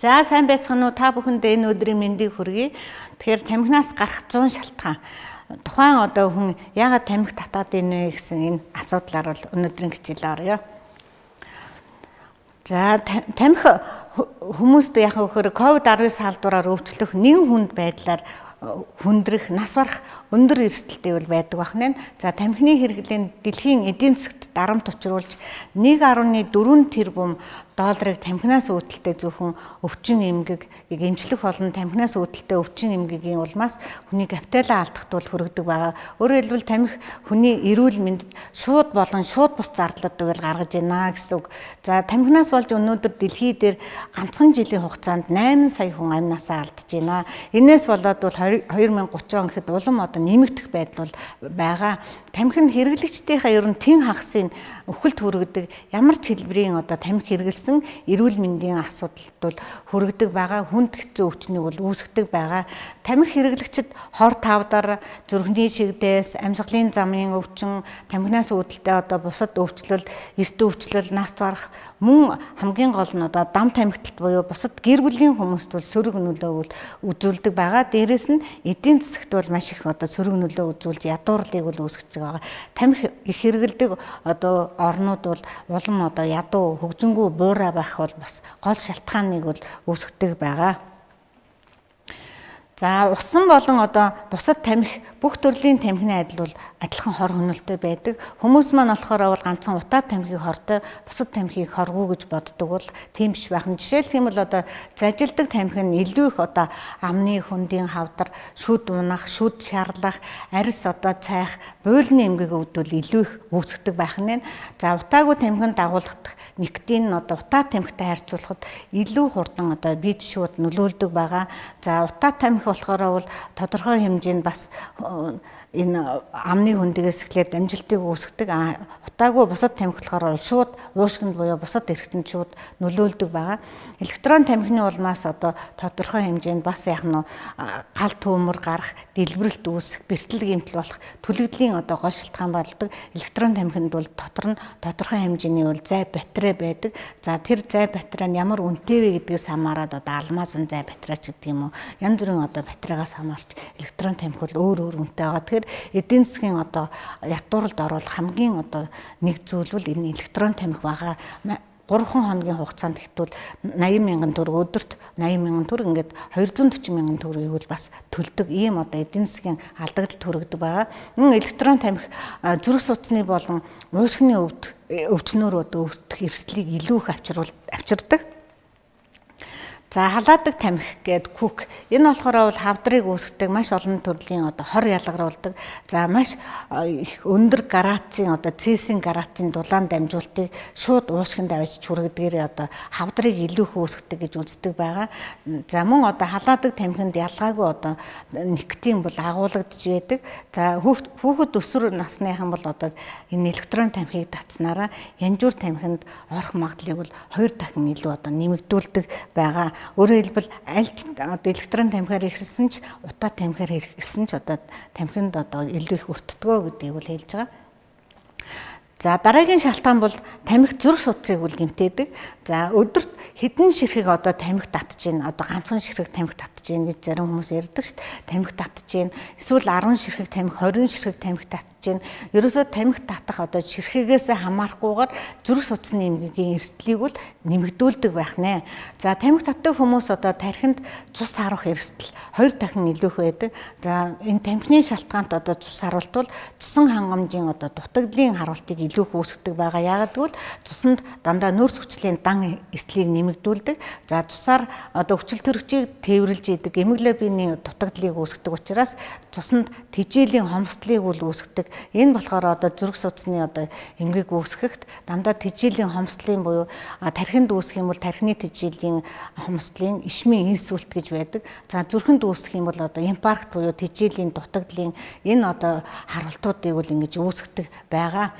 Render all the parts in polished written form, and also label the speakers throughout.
Speaker 1: За сайн байцгаана уу, та бүхэндээ энэ өдрийн мэндийг хүргэе. Тэгэхээр тамхинаас гарах 100 шалтгаан. Тухайн одоо хүн яагаад тамхи татаад ийнэ вэ гэсэн энэ асуудлаар бол өнөөдрийн хичээлээр оръё. За тамхи хүмүүст яг вөхөр COVID-19 салдвараар өвчлөх нэгэн хүнд байдлаар хүндрэх, нас барах өндөр эрсдэлтэй бол байдаг бахна. За тамхины хэрэглээнд дэлхийн эдийн засагт дарамт учруулж 1.4 тэрбум долларыг тамхинаас үүдэлтэй зөвхөн өвчин эмгэг эмчлэх болон тамхинаас үүдэлтэй өвчин эмгэгийн улмаас хүний капиталаа алдахт бол хүргэдэг байгаа. Өөрөөр хэлбэл тамхи хүний эрүүл мэндэд шууд болон шууд бус зардлуудыг л гаргаж байна гэсэн үг. За тамхинаас болж өнөөдөр дэлхий дээр ганцхан жилийн хугацаанд 8 сая хүн амь насаа алдаж байна. Энээс болоод бол 2030 он гэхэд улам одоо нэмэгдэх байдал бол байгаа. Тамхи нь хэрэглэгчдийнхээ ер нь тэн хагасын үхэлд хүргэдэг ямар ч хэлбэрийн одоо тамхи хэрэглэсэн эрүүл мэндийн асуудалд бол хүргэдэг байгаа. Хүнд хэцүү өвчнийг бол үүсгэдэг байгаа. Тамхи хэрэглэгчид хор тавдар, зүрхний шигдээс, амьсгалын замын өвчин, тамхинаас үүдэлтэй одоо бусад өвчлөл, эрт өвчлөл, нас барах, мөн хамгийн гол нь одоо дам тамхиталт буюу бусад гэр бүлийн хүмүүст бол сөрөг нөлөө бол үзүүлдэг байгаа. Дээрээс нь эдийн засагт бол маш их одоо сөрөг нөлөө үзүүлж ядуурлыг бол үүсгэж байгаа. Тамхи их хэрэглэдэг одоо орнууд бол улам одоо ядуу хөгжингүү буурай байх бол бас гол шалтгааныг бол үүсгэдэг байгаа. За усан болон одоо бусад тамхи бүх төрлийн тамхины адил бол адилхан хор хөнөөлтэй байдаг. Хүмүүс маань болохоор бол ганцхан утаа тамхиг хортой, бусад тамхиг хоргүй гэж боддог бол тийм биш байх нь. Жишээлх юм бол одоо зажилдаг тамхи нь илүү их одоо амны хөндийн хавдар, шүд унах, шүд шарлах, арьс одоо цайх, буулны эмгэг өвдөл илүү их үүсгдэг байх нь. За утаагүй тамхинд дагуулгадах никотин нь одоо утаа тамхитай харьцуулахад илүү хурдан одоо бид шууд нөлөөлдөг байгаа. За утаа тамхи болохоор бол тодорхой хэмжээнд бас энэ амны хөндгөөс эхлээд амжилтыг үүсгэдэг. Утаагүй бусад тамхи болохоор шууд уушгинд буюу бусад эрхтэнд шууд нөлөөлдөг байгаа. Электрон тамхины улмаас одоо тодорхой хэмжээнд бас яг нь гал төмөр гарах, дэлбэрэлт үүсэх, бэртэл гэмтэл болох түлэгдлийн одоо гол шалтгаан болдог. Электрон тамхинд бол дотор нь тодорхой хэмжээний бол зай батарей байдаг. За тэр зай батарей нь ямар үнэтэй вэ гэдгээс хамаарат одоо алмазын зай батарей ч гэдэг юм уу. Янз бүрийн одоо батарейгаас хамаарч электрон тамхи бол өөр өөр үнэтэй байгаа. Тэгэхээр эдийн засгийн одоо ядууралд оруулах хамгийн одоо нэг зүйл бол энэ электрон тамхи байгаа. 3 хоногийн хугацаанд тэгтвэл 80 мянган төгрөг өдөрт 80 мянган төгрөг ингээд 240 мянган төгрөгийг бол бас төлдөг ийм одоо эдийн засгийн алдагдал төрөгдөг байгаа. Мөн электрон тамхи зүрх судасны болон уушгины өвчнөр одоо өвдөх эрсдлийг илүү их авчирдаг. За халаадаг тамхи гээд күк. Энэ болохоор бол хавдрыг үүсгэдэг маш олон төрлийн одоо хор ялгаруулдаг. За маш их өндөр градусын одоо цэсийн градусын дулаан дамжуултыг шууд уушгинд авчиж хүргэдгээр одоо хавдрыг илүү их үүсгэдэг гэж үздэг байгаа. За мөн одоо халаадаг тамхинд ялгаагүй одоо никотин бол агуулгадж байдаг. За хүүхэд өсвөр насныхан бол одоо энэ электрон тамхиг татснараа янжуур тамхинд орох магадлалыг бол 2 дахин илүү одоо нэмэгдүүлдэг байгаа. Өөрөөр хэлбэл аль ч одоо электрон тамхиар хэрэглэсэн ч утаа тамхиар хэрэглэсэн ч одоо тамхинд одоо илүү их өртдгөө гэдгийг бол хэлж байгаа. За дараагийн шалтгаан бол тамхи зүрх судсыг үл гэмтээдэг. За өдөрт хэдэн ширхэг одоо тамхи татж гин, одоо ганцхан ширхэг тамхи татж гин гэж зарим хүмүүс ярьдаг шүү дээ. Тамхи татж гин, эсвэл 10 ширхэг тамхи, 20 ширхэг тамхи татж гин. Ерөөсөө тамхи татах одоо ширхэгээс хамаарахгүйгээр зүрх судасны эмгэгийн эрсдлийг бол нэмэгдүүлдэг байх нэ. За тамхи татдаг хүмүүс одоо тархинд цус харуулах эрсдэл 2 дахин илүү их байдаг. За энэ тамхины шалтгаант одоо цус харуулт бол цусан хангамжийн одоо дутагдлын харуултыг илүү их үүсгэдэг байгаа. Яагаад гэвэл цуснд дандаа нөөц хүчлийн дан эслийг нэмэгдүүлдэг. За цусаар одоо хүчил төрөгчийг тээвэрлж идэг гемоглобины дутагдлыг үүсгэдэг учраас цуснд тэжээлийн хомсдлыг үл үүсгэдэг. Энэ болохоор одоо зүрх судасны одоо эмгэг үүсгэхэд дандаа тэжээлийн хомсдлын буюу тархинд үүсэх юм бол тархины тэжээлийн хомсдлын ишмийн инсульт гэж байдаг. За зүрхэнд үүсэх юм бол одоо инфаркт буюу тэжээлийн дутагдлын энэ одоо харуултуудыг бол ингэж үүсгэдэг байгаа.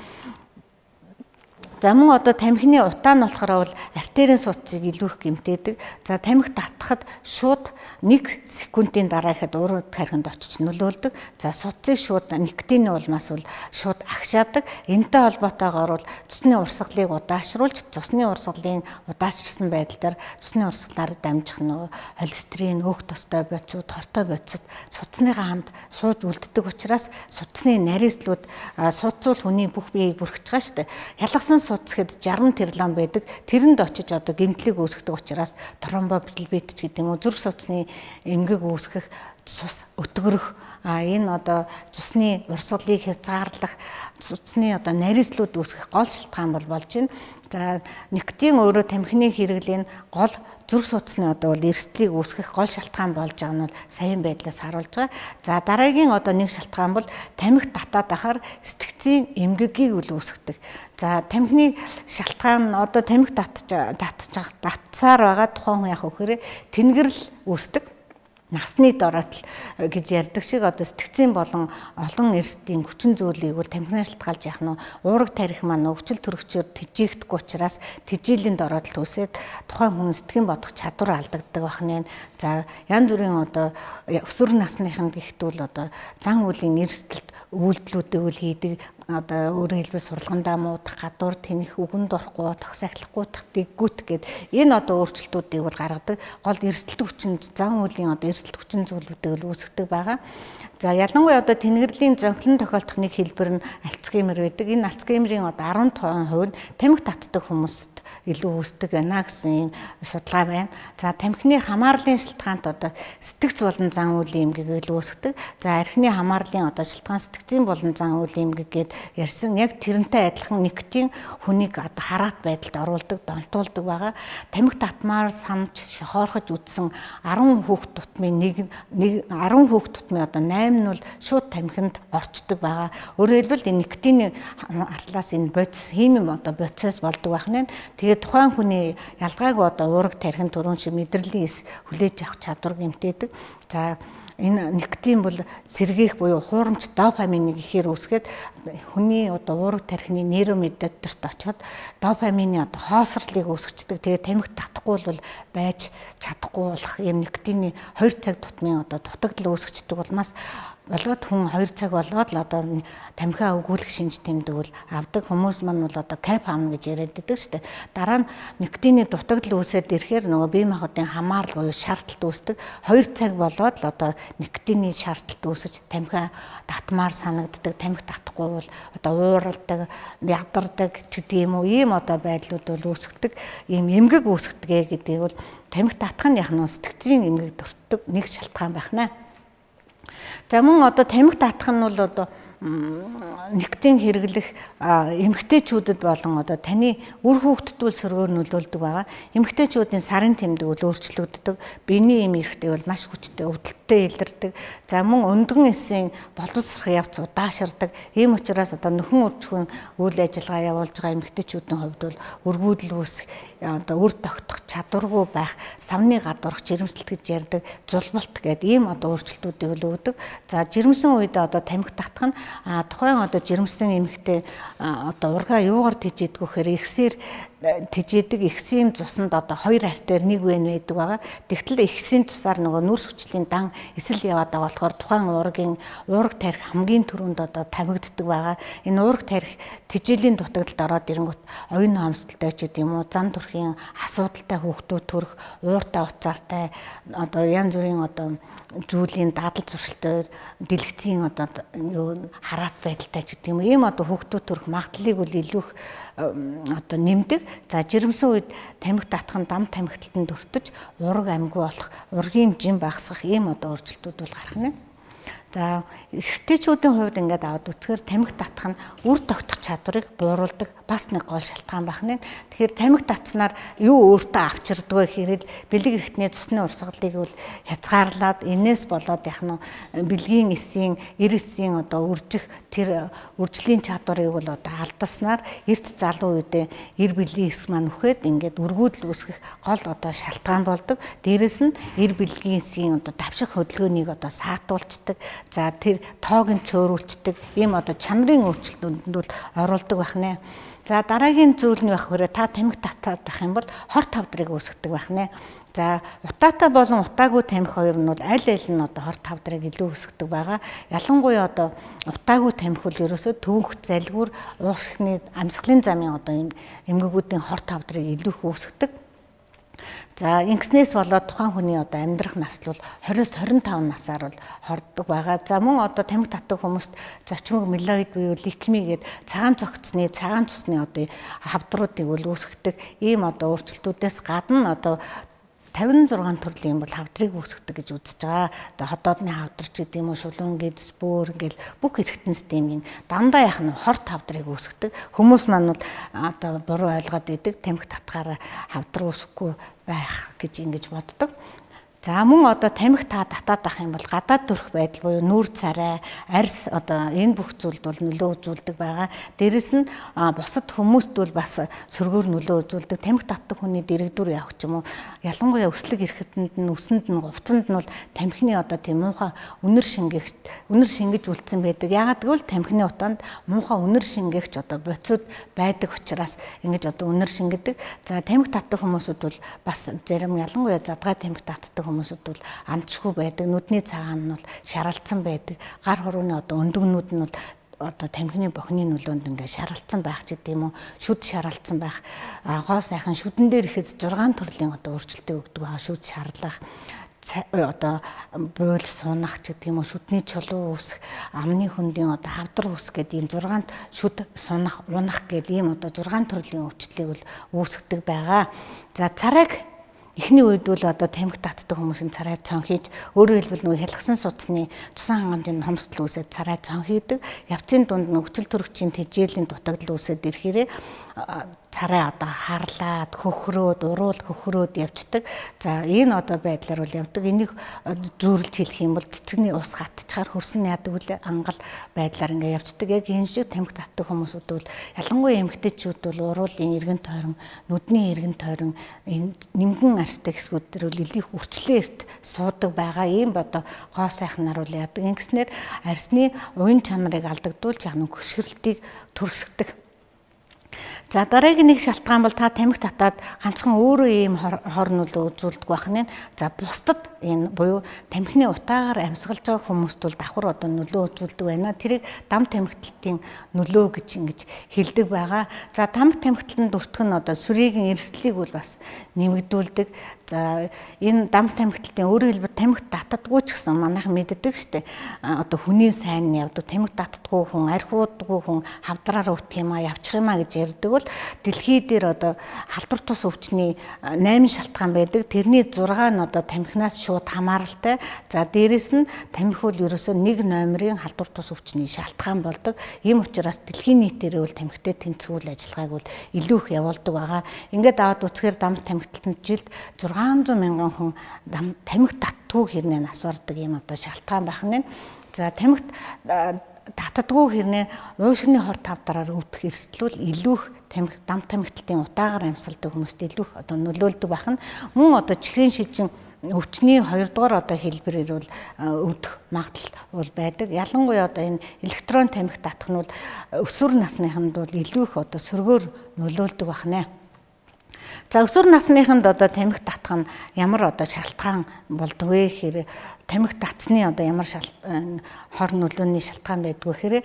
Speaker 1: За мөн одоо тамхины утаа нь болохоор бол артерийн судсыг илүү их гэмтээдэг. За тамхи татхад шууд 1 секундын дараа ихэд уураг тархинд очиж нөлөөлдөг. За судсыг шууд никотины улмаас бол шууд агшаадаг. Энэтэй холбоотойгоор бол цусны урсгалыг удаашруулж, цусны урсгалын удаашрсан байдал дээр цусны урсгалаар дамжих нөгөө холестерин, өөх тостой бодисууд, хортой бодисууд судасныхаа хамт сууж үлддэг учраас судасны нарийслүүд судцуул хүний бүх биеийг бүрхэж байгаа шүү дээ. Ялгасан судас хэд 60 триллион байдаг. Тэрэнд очиж одоо гэмтлийг үүсгэдэг учраас тромбофлебит ч гэдэг юм уу, зүрх судасны эмгэг үүсгэх, цус өтгөрөх, энэ одоо цусны урсгалыг хязгаарлах, судасны одоо нарийслүүд үүсгэх гол шалтгаан бол болж байна. За никотин өөрөө тамхины хэрэглээ нь гол зүрх судасны одоо бол эрсдлийг үүсгэх гол шалтгаан болж байгаа нь бол саяын байдлаас харуулж байгаа. За дараагийн одоо нэг шалтгаан бол тамхи татаад ахаар сэтгцийн эмгэгийг үл үүсгэдэг. За тамхины шалтгаан нь одоо тамхи татсаар байгаа тухайн хүн яг вэхээр тэнгэрл үүсдэг. Насны дороотл гэж ярьдаг шиг одоо сэтгцийн болон олон эрсдийн хүчин зүйлийг бол тамхинаас шалтгаалж яах нь уураг тарих маань өвчл төрөгчөөр тэжээхдэггүй учраас тэжээлийн дороотл үүсээд тухайн хүн сэтгэн бодох чадвар алдагддаг байх нь. За янз бүрийн одоо өсвөр насныханд гихтвэл одоо зан үйлийн эрсдэлт үйлдэлүүдийг үл хийдэг, одоо өөрөөр хэлбэл сурлагандаа муудах, гадуур тэнэх, үгэнд орохгүй, тогсахлахгүй, дэггүүт гэд энэ одоо өөрчлөлтүүдийг бол гаргадаг. Гол эрсдэлт хүчин зан үйлийн одоо эрсдэлт хүчин зүйлүүдийг л үүсгэдэг байгаа. За ялангуяа одоо тэнгэрлэгийн зөнхлөн тохиолдох нэг хэлбэр нь Альцгеймер байдаг. Энэ Альцгеймерийн одоо 15% нь тамхи татдаг хүмүүст илүү үүсдэг байна гэсэн ийм судалгаа байна. За тамхины хамаарлын шалтгаант одоо сэтгц болон зан үйлийн эмгэгийг л үүсгэдэг. За архины хамаарлын одоо шалтгаан сэтгцийн болон зан үйлийн эмгэг гээд ярьсан. Яг тэрнтэй адилхан никотин хүнийг одоо хараат байдалд оруулдаг, донтуулдаг байгаа. Тамхи татмаар санаж шохоорхож үтсэн 10 хүүхд тутмын 1 10 хүүхд тутмын одоо 8 нь бол шууд тамхинд орчдөг байгаа. Өөрөөр хэлбэл энэ никотины арлаас энэ бодис химийн одоо процесс болдог байх нь. Тэгээд тухайн хүний ялгаагүй одоо уураг тархин түрүүн шиг мэдрэлийн эс хүлээж авах чадвар гэмтээдэг. За энэ никотин бол сэргээх буюу хуурамч допаминыг ихээр үүсгээд хүний одоо уураг тархины нейромедиаторт очиод допамины одоо хоосрлыг үүсгэждэг. Тэгээд тамхи татахгүй бол байж чадахгүй болох юм никотины 2 цаг тутмын одоо дутагдал үүсгэждэг улмаас болоод хүн 2 цаг болоод л одоо тамхиа өгүүлэх шинж тэмдэг бол авдаг. Хүмүүс маань бол одоо кайф авна гэж яриад байдаг шүү дээ. Дараа нь никотины дутагдал үүсээд ирэхээр нөгөө бие махбодын хамаарал буюу шаардлагат үүсдэг. 2 цаг болоод л одоо никотины шаардлагат үүсэж тамхиа татмаар санагддаг. Тамхи татахгүй бол одоо ууралдаг, ядардаг ч гэдэг юм уу, ийм одоо байдлууд бол үүсгдэг. Ийм эмгэг үүсгдэг гэдгийг бол тамхи татах нь яг нь сэтгцийн эмгэг төртдөг нэг шалтгаан байх нэ. За мөн одоо тамхи татах нь бол одоо никотин хэрэглэх эмэгтэйчүүдэд болон одоо таны үр хүүхдэд бол сөргөөр нөлөөлдөг байгаа. Эмэгтэйчүүдийн сарын тэмдэг бол өөрчлөгддөг. Биений эм эрэхтэй бол маш хүчтэй өвдөлттэй илэрдэг. За мөн өндгөн эсийн боловсрох явц удаашрдаг. Ийм учраас одоо нөхөн үржихэн үйл ажиллагаа явуулж байгаа эмэгтэйчүүдийн хувьд бол өргүүдэл үүсэх, одоо үр тогтох чадваргүй байх, савны гадуурх, жирэмслэлт гэж ярьдаг, зулбалт гэдэг ийм одоо өөрчлөлтүүдийг л өгдөг. За жирэмсэн үедээ одоо тамхи татах нь тухайн одоо жирэмсэн эмэгтэй одоо ургаа юугаар тэжээдэг вэхээр ихсээр тэжээдэг. Ихсийн цуснд одоо 2 артер 1 вен байдаг байгаа. Тэгтэл ихсийн цусаар нөгөө нүүрс хүчлийн дан эсэл яваад байгаа болохоор тухайн уургийн уураг тарих хамгийн түрүүнд одоо тавигддаг байгаа. Энэ уураг тарих тэжээлийн дутагдалд ороод ирэнгүүт оюун хоомсдолтой ч гэдэг юм уу, зан төрхийн асуудалтай хүүхдүүд төрөх, ууртай уцаартай одоо янз бүрийн одоо зүйлийн дадал зуршилтай, дэлгэцийн одоо юу хараат байдалтай ч гэдэг юм уу, ийм одоо хүүхдүүд төрөх магадлалыг бол илүү их одоо нэмдэг. За жирэмсэн үед тамхи татах нь дам тамхиталтанд өртөж ураг амьгүй болох, ургийн жим багасгах ийм одоо өөрчлөлтүүд бол гарах нь. За эрэгтэйчүүдийн хувьд ингээд аваад үзэхээр тамхи татах нь үр тогтох чадварыг бууруулдаг бас нэг гол шалтгаан байх нь. Тэгэхээр тамхи татснаар юу өөртөө авчирдаг вэ гэхээр бэлэг эрхтний цусны урсгалыг бол хязгаарлаад энээс болоод яг нь бэлгийн эсийн, эр эсийн одоо үржих тэр үржлийн чадварыг бол одоо алдаснаар эрт залуу үедээ эр бэлгийн эс маань үхээд ингээд өргүүдэл үүсгэх гол одоо шалтгаан болдог. Дээрэс нь эр бэлгийн эсийн одоо давших хөдөлгөөнийг одоо саатуулцдаг. За тэр тоог нь цөөрүүлцдэг ийм одоо чанарын өөрчлөлтөнд бол оруулдаг байх нэ. За дараагийн зүйл нь байх хэрэг та тамхи татаад байх юм бол хор тавдрыг үүсгэдэг байх нэ. За утаатай болон утаагүй тамхи хоёр нь бол аль аль нь одоо хор тавдрыг илүү үүсгэдэг байгаа. Ялангуяа одоо утаагүй тамхи бол ерөөсөө төвөнх залгиур уушхны амьсгалын замын одоо эмгэгүүдийн хор тавдрыг илүү их үүсгэдэг. За ингэснээс болоод тухайн хүний одоо амьдрах нас бол 20-25 насаар бол хорддог байгаа. За мөн одоо тамхи татдаг хүмүүст зочмог мелоид буюу лейкеми гээд цагаан цогцсны, цагаан цусны одоо хавдруудыг бол үүсгэдэг. Ийм одоо өөрчлөлтүүдээс гадна одоо 56 төрлийн бол хавдрыг үүсгэдэг гэж үзэж байгаа. Одоо ходоодны хавдар ч гэдэг юм уу, шулуун гэдэс, бөөр ингээл бүх эргэтэн системийн дандаа яах нь хорт хавдрыг үүсгэдэг. Хүмүүс маань бол одоо буруу ойлгоод идэг. Тамхи татахаараа хавдар үүсэхгүй байх гэж ингэж боддог. За мөн одоо тамхи та татаад ах юм бол гадаад төрөх байдал буюу нүүр царай, арьс одоо энэ бүх зүйлд бол нөлөө үзүүлдэг байгаа. Дээрэс нь бусад хүмүүст бол бас сөргөөр нөлөө үзүүлдэг. Тамхи татдаг хүний дэрэгдүр явах ч юм уу, ялангуяа өслөг эрхэтэнд нь, үсэнд нь, хувцсанд нь бол тамхины одоо тийм муухай үнэр шингэж үлдсэн байдаг. Яагаад гэвэл тамхины утаанд муухай үнэр шингээгч одоо бодисууд байдаг учраас ингэж одоо үнэр шингэдэг. За тамхи татдаг хүмүүсүүд бол бас зарим ялангуяа задгай тамхи татдаг хүмүүсүүд бол амтшгүй байдаг. Нүдний цагаан нь бол шаралцсан байдаг. Гар хурууны одоо өндөгнүүд нь бол одоо тамхины бохины нөлөөнд ингээ шаралцсан байх ч гэдэм үү, шүд шаралцсан байх. Гоо сайхан шүдэн дээр ихэд 6 төрлийн одоо өөрчлөлтийг өгдөг байгаа. Шүд шарлах, одоо буйл сунах ч гэдэг юм уу, шүдний чулуу үүсэх, амны хөндийн одоо хавдар үүсэх гэдэг ийм 6 шүд сунах, унах гэдэг ийм одоо 6 төрлийн өвчлөлийг бол үүсгэдэг байгаа. За царайг эхний үед бол одоо тамхи татдаг хүмүүсийн царай цонхийж, өөрөөр хэлбэл нөгөө хялгасан судасны цусан хангамжийн хомсдол үүсээд царай цонхийдэг. Явцын дунд нь өвчл төрөгчийн тэжээлийн дутагдал үүсээд ирэхээрээ царай одоо харлаад, хөхрөөд, уруул хөхрөөд явцдаг. За энэ одоо байдлаар бол явдаг. Энийг зүүрлж хэлэх юм бол цэцэгний ус гатчаар хөрсөн яадаг үл ангал байдлаар ингээ явцдаг. Яг энэ шиг тамхи татдаг хүмүүсүүд бол ялангуяа эмэгтэйчүүд бол уруулын эргэн тойрон, нүдний эргэн тойрон, энэ нэмгэн арьстай хэсгүүд дээр бол илүү их үрчлэн эрт суудаг байгаа. Ийм одоо гоо сайхнаар бол яадаг. Ингэснээр арьсны уян чанарыг алдагдуулж яг нэг хөшөрлөлтийг төрсгдөг. За дараагийн нэг шалтгаан бол та тамхи татаад ганцхан өөрөө ийм хор нөлөө үзүүлдэг байх нь. За бусдад энэ буюу тамхины утаагаар амьсгалж байгаа хүмүүст бол давхар одоо нөлөө үзүүлдэг байна. Тэрийг дам тамхитлалтын нөлөө гэж ингэж хэлдэг байгаа. За дам тамхитлалд өртөх нь одоо сүрийн эрсдлийг бол бас нэмэгдүүлдэг. За энэ дам тамхитлалтын өөрөөр хэлбэл тамхи татдаггүй ч гэсэн манайхан мэддэг штэ. Одоо хүний сайн нь явдаг. Тамхи татдаггүй хүн, архиудгүй хүн хавдраар өвдөх юм а, явчих юм а гэж ярьдаг бол дэлхий дээр одоо халдвар тус өвчний 8 шалтгаан байдаг. Тэрний 6 нь одоо тамхинаас шууд хамааралтай. За дээрэс нь тамхи бол ерөөсөө нэг номерын халдвар тус өвчний шалтгаан болдог. Ийм учраас дэлхийн нийтээрээ бол тамхитай тэмцээгүүл ажиллагааг бол илүү их явуулдаг байгаа. Ингээд аваад үзэхээр дам тамхитлалтанд жилд 600 мянган хүн тамхи татдгүй хэрнээ нас бардаг ийм одоо шалтгаан байх нь. За тамхи татдаггүй хэрнээ уушгины хор тавдараар өвдөх эрсдэл бол илүү их тамхи дам тамхитлалтын утаагаар амьсгалдаг хүмүүст илүү их одоо нөлөөлдөг байх нь. Мөн одоо чихрийн шижин өвчний 2 дугаар одоо хэлбэрээр бол өвдөх магадлал бол байдаг. Ялангуяа одоо энэ электрон тамхи татах нь бол өсвөр насныханд бол илүү их одоо сөргөөр нөлөөлдөг байх нэ. За өсвөр насныханд одоо тамхи татах нь ямар одоо шалтгаан болдог вэ гэхээр тамхи татсны одоо ямар хор нөлөөний шалтгаан байдгүй гэхээр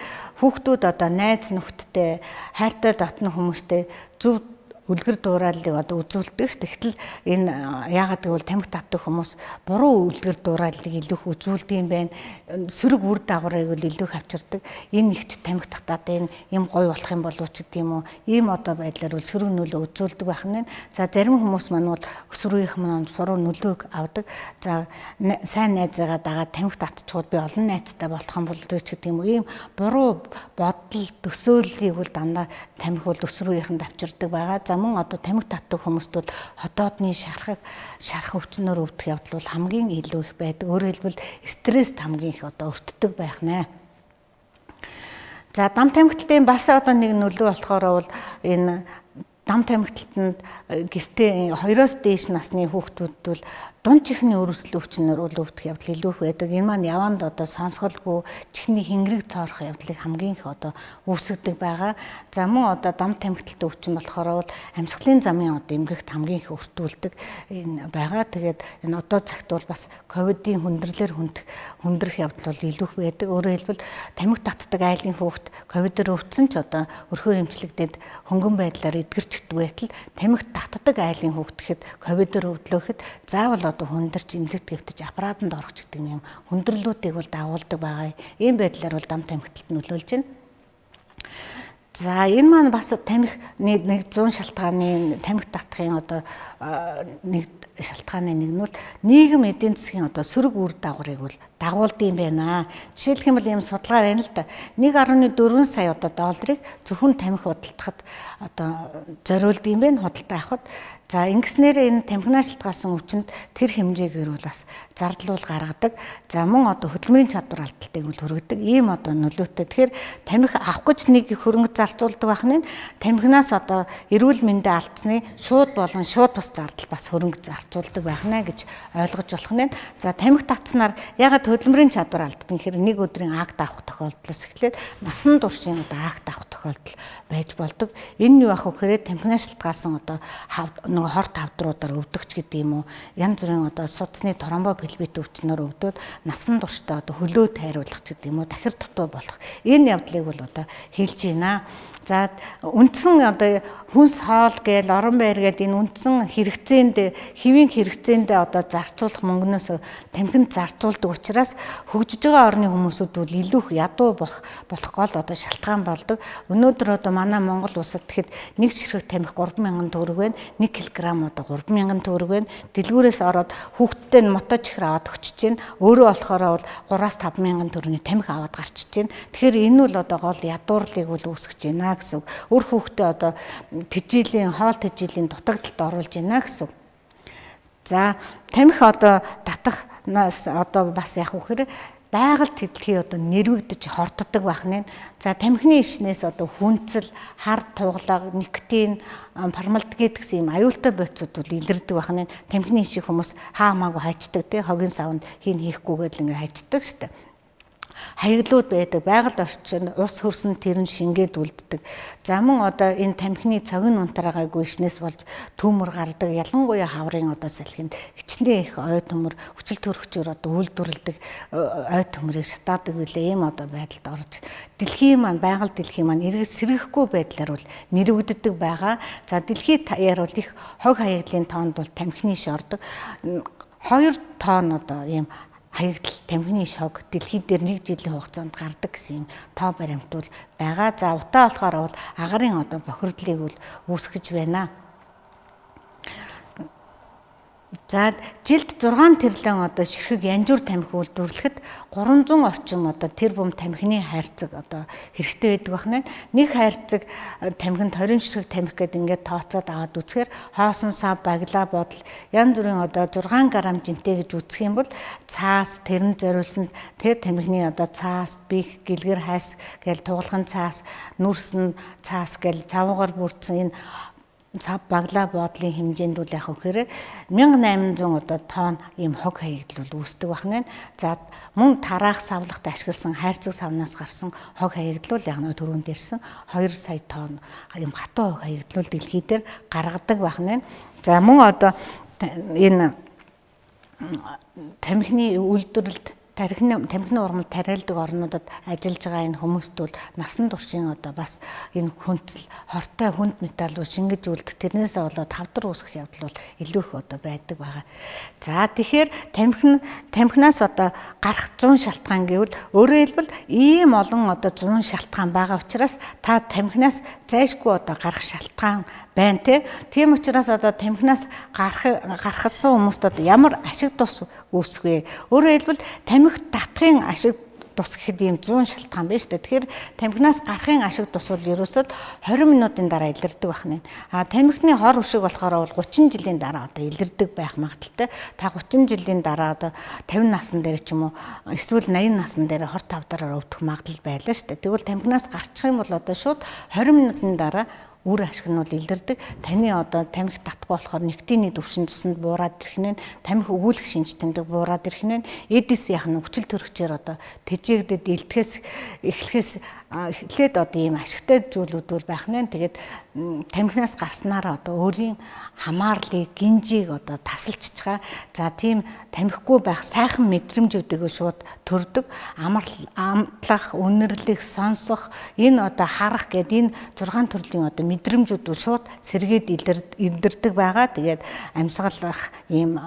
Speaker 1: хүүхдүүд одоо найз нөхдөдтэй, хайртай дотны хүмүүстэй зөв үлгэр дуурайлыг одоо үзүүлдэг ш. Тэгтэл энэ яагаад гэвэл тамхи татдаг хүмүүс буруу үлгэр дуурайлыг илүү их үзүүлдэг юм байна. Сөрөг үр дагаврыг бол илүү их авчирдаг. Энэ ихч тамхи татаад энэ юм гоё болох юм болов ч гэдэг юм уу. Ийм одоо байдлаар бол сөрөг нөлөө үзүүлдэг байх нь. За зарим хүмүүс маань бол өсвөр үеийнхэн маань буруу нөлөөг авдаг. За сайн найзаагаа дагаад тамхи татчихвал би олон найзтай болох юм бол ч гэдэг юм уу. Ийм буруу бодол төсөөллийг бол дандаа тамхи бол өсвөр үеийнхэнд авчирдаг байгаа. За мөн одоо тамхи татдаг хүмүүст бол ходоодны шарах өвчнөр өвдөх явдал бол хамгийн илүү их байдаг. Өөрөөр хэлбэл стресст хамгийн их одоо өртдөг байх нэ. За дам тамхитлалтын бас одоо нэг нөлөө болохоор бол энэ дам тамхитлалтанд гэртээ 2-оос дээш насны хүүхдүүд бол Дунд чихний өрөвслийн өвчнөр үл өвдөх явдал илүү их байдаг. Энэ маань яванд одоо сонсголгүй чихний хингэрэг цоорох явдлыг хамгийн их одоо үүсгэдэг байгаа. За мөн одоо дам тамхиталтай өвчин болохоор бол амьсгалын замын одоо эмгэгт хамгийн их өртүүлдэг энэ байгаа. Тэгээд энэ одоо цагт бол бас ковидын хүндрэлээр хүндрэх явдал бол илүү их байдаг. Өөрөөр хэлбэл тамхи татдаг айлын хүүхэд ковидоор өвдсөн ч одоо өрхөөр эмчлэгдээд хөнгөн байдлаар эдгэрчдэг байтал тамхи татдаг айлын хүүхэд гэхэд ковидоор өвдлөөхөд заавал одоо хүндэрч эмнэлэгт гэвтэж аппаратанд орох гэдэг юм хүндрэлүүдийг бол дагуулдаг байгаа. Ийм байдлаар бол дам тамхиталд нөлөөлж байна. За энэ маань бас тамхи нэг 100 шалтгааны тамхи татахын одоо нэг шалтгааны нэг нь бол нийгэм эдийн засгийн одоо сөрөг үр дагаврыг бол дагуулд юм байна. Жишээлх юм бол ийм судалгаа байна л да. 1.4 сая одоо долларыг зөвхөн тамхи худалдахад одоо зориулд юм байна худалдаа авахад. За ингэснээр энэ тамхинаа шалтгаалсан өвчнөд тэр хэмжээгээр бол бас зардал бол гаргадаг. За мөн одоо хөдөлмөрийн чадвар алдалтыг бол хүргэдэг. Ийм одоо нөлөөтэй. Тэгэхээр тамхи авах гэж нэг хөрөнгө зарцуулдаг байх нь тамхинаас одоо эрүүл мэндэ алдсны шууд болон шууд бас зардал бас хөрөнгө зарцуулдаг байх нэ гэж ойлгож болох нь. За тамхи татснаар ягаад хөдөлмөрийн чадвар алддаг гэхээр нэг өдрийн акт авах тохиолдлоос эхлээд насан туршийн одоо акт авах тохиолдол байж болдог. Энэ нь юу ах вэ гэхээр тамхинаа шалтгаалсан одоо нөгөө хор тавдруудаар өвдөгч гэдэг юм уу янз бүрийн одоо судасны тромбофлебит өвчнөр өвдөөд насан туршдаа одоо хөлөө тайруулах гэдэг юм уу дахир дутуу болох энэ явдлыг бол одоо хэлж байна. За үндсэн одоо хүнс хоол гээл орон байр гээд энэ үндсэн хэрэгцээнд хэвийн хэрэгцээнд одоо зарцуулах мөнгнөөс тамхинд зарцуулдаг учраас хөгжиж байгаа орны хүмүүсүүд бол илүү их ядуу болох гол одоо шалтгаан болдог. Өнөөдөр одоо манай Монгол улсад тэгэхэд нэг ширхэг тамхи 3000 төгрөг байна. 1 кг одоо 3000 төгрөг байна. Дэлгүүрээс ороод хүүхдтэй нь мото чихэр аваад өчөж чинь өөрөө болохоор бол 3-5 мянган төгрөгийн тамхи аваад гарчиж чинь. Тэгэхээр энэ бол одоо гол ядуурлыг бол үүсгэж байна гэсэн үг. Үр хүүхдээ одоо тэжээлийн хоол тэжээлийн дутагдалд оруулж байна гэсэн үг. За тамхи одоо татахнаас одоо бас яг үхээр байгаль тэдлэхий одоо нэрвэгдэж хорддог байх нэ. За тамхины ишнээс одоо хүнцэл, хар туглага, никотин, формальдегид гэсэн юм аюултай бодисууд бол илэрдэг байх нэ. Тамхины ишиг хүмүүс хаамаагүй хайчдаг тий хогийн савнд хийн хийхгүйгээд л ингээ хайчдаг штэ. Хаяглууд байдаг, байгаль орчин, ус хөрсөн тэр нь шингээд үлддэг. За мөн одоо энэ тамхины цагийн унтраагаагүй ишнээс болж төмөр гардаг. Ялангуяа хаврын одоо салхинд хичнээн их ой төмөр, хүчил төрөгчөөр одоо үйлдвэрлэдэг ой төмрийг шатаадаг билээ. Ийм одоо байдалд орж дэлхийн маань байгаль дэлхийн маань эргэж сэргэхгүй байдлаар бол нэрвэгддэг байгаа. За дэлхийд даяар бол их хог хаягдлын тоонд бол тамхины иш ордог. 2 тонн одоо ийм хаягдал тамхины шог дэлхийд дээр нэг жилийн хугацаанд гардаг гэсэн юм тоо баримт бол байгаа. За утаа болохоор бол агарын одоо бохирдлыг бол үүсгэж байна. За жилд 6 тэрлэн одоо ширхэг янжуур тамхи үйлдвэрлэхэд 300 орчим одоо тэр бум тамхины хайрцаг одоо хэрэгтэй байдаг байна. Нэг хайрцаг тамхинд 20 ширхэг тамхи гэдэг ингээд тооцоод аваад үзэхээр хоосон сав, баглаа бодол янз бүрийн одоо 6 г жинтэй гэж үзэх юм бол цаас тэрэнд зориулсан тэр тамхины одоо цаас, бих, гэлгэр хайс гэл тугалган цаас, нүрсэн цаас гэл цавуугаар бүрдсэн энэ цав баглаа боодлын хэмжээнд бол яг үхээр 1800 одоо тонн ийм хог хаягдал бол үүсдэг байна. За мөн тараах савлагт ашигласан хайрцаг савнаас гарсан хог хаягдал бол яг нэг түрүүнд ирсэн 2 сая тонн ийм хатуу хог хаягдал бол дэлхий дээр гаргадаг байна. За мөн одоо энэ тамхины үйлдвэрлэлд тамхины урмал тариалдаг орнуудад ажиллаж байгаа энэ хүмүүст бол насан туршийн одоо бас энэ хүнцэл хортой хүнд металлууд шингэж үлдэх тэрнээсээ болоод тавдар үүсгэх явдал бол илүү их одоо байдаг байгаа. За тэгэхээр тамхинаас одоо гарах 100 шалтгаан гэвэл өөрөөр хэлбэл ийм олон одоо 100 шалтгаан байгаа учраас та тамхинаас зайшгүй одоо гарах шалтгаан байна те. Тийм учраас одоо тамхинаас гарахсан хүмүүст одоо ямар ашиг тус үүсэх вэ? Өөрөөр хэлбэл тамхи татахын ашиг дус гэхэд ийм 100 шалтгаан байна шүү дээ. Тэгэхээр тамхинаас гарахын ашиг тус бол ерөөсөө 20 минутын дараа илэрдэг байх нэ. А тамхины хор хөшиг болохоор бол 30 жилийн дараа одоо илэрдэг байх магадaltaй. Та 30 жилийн дараа одоо 50 насн дээр ч юм уу эсвэл 80 насн дээр хор тавдараар өвдөх магадлал байлаа шүү дээ. Тэгвэл тамхинаас гарчих юм бол одоо шууд 20 минутын дараа үр ашиг нь бол илэрдэг. Таны одоо тамхи татахгүй болохоор никотины түвшин цуснд буураад ирэх нь, тамхи өгүүлэх шинж тэмдэг буураад ирэх нь, эдис яах нь хүчил төрөгчөөр одоо тэжээгдэд илтгэхээс эхлэхээс эхлээд одоо ийм ашигтай зүйлүүд бол байх нэ. Тэгээд тамхинаас гарснараа одоо өөрийн хамаарлыг, гинжийг одоо тасалчиж байгаа. За тийм тамхигүй байх сайхан мэдрэмжүүдийг шууд төрдөг. Амрал, амтлах, үнэрлэх, сонсох, энэ одоо харах гээд энэ 6 төрлийн одоо мэдрэмжүүд шууд сэргээд илэрдэг байгаа. Тэгээд амьсгалах ийм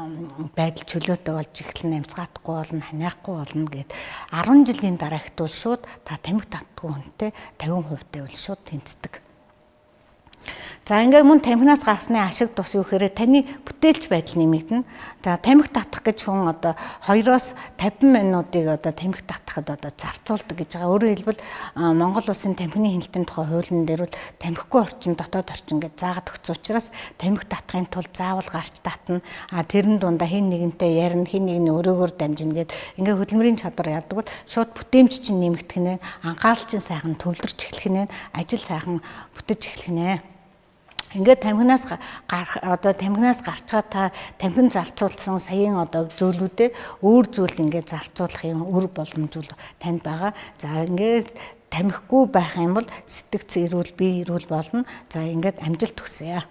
Speaker 1: байдал чөлөөтэй болж эхэлнэ, амьсгаахгүй болно, ханиахгүй болно гэд 10 жилийн дараа ихтвэл шууд та тамхи татдаггүй хүнтэй 50% тай бол шууд тэнцдэг. За ингээд мөн тамхинаас гарсны ашиг тус юу гэхээр таны бүтээлч байдал нэмэгдэнэ. За тамхи татах гэж хүн одоо 2-оос 50 минутыг одоо тамхи татахад одоо зарцуулдаг гэж байгаа. Өөрөөр хэлбэл Монгол улсын тамхины хяналтын тухай хуулийн дээр бол тамхигүй орчин, дотоод орчин гэж заагаад өгсөн учраас тамхи татахын тулд заавал гарч татна. А тэрэн дундаа хэн нэгэнтэй ярина, хэн нэг нь өрөөгөр дамжина гэд ингээд хөдөлмөрийн чадвар яадаг бол шууд бүтээмж чинь нэмэгдэх нэ, анхаарал чинь сайхан төвлөрч эхлэх нэ, ажил сайхан бүтэж эхлэх нэ. Ингээд тамхинаас гарах одоо тамхинаас гарчгаа та тамхин зарцуулсан саяын одоо зүйлүүдээ өөр зүйлд ингээд зарцуулах юм үр боломж бол танд байгаа. За ингээд тамхигүй байх юм бол сэтгц эрүүл, бие эрүүл болно. За ингээд амжилт хүсье.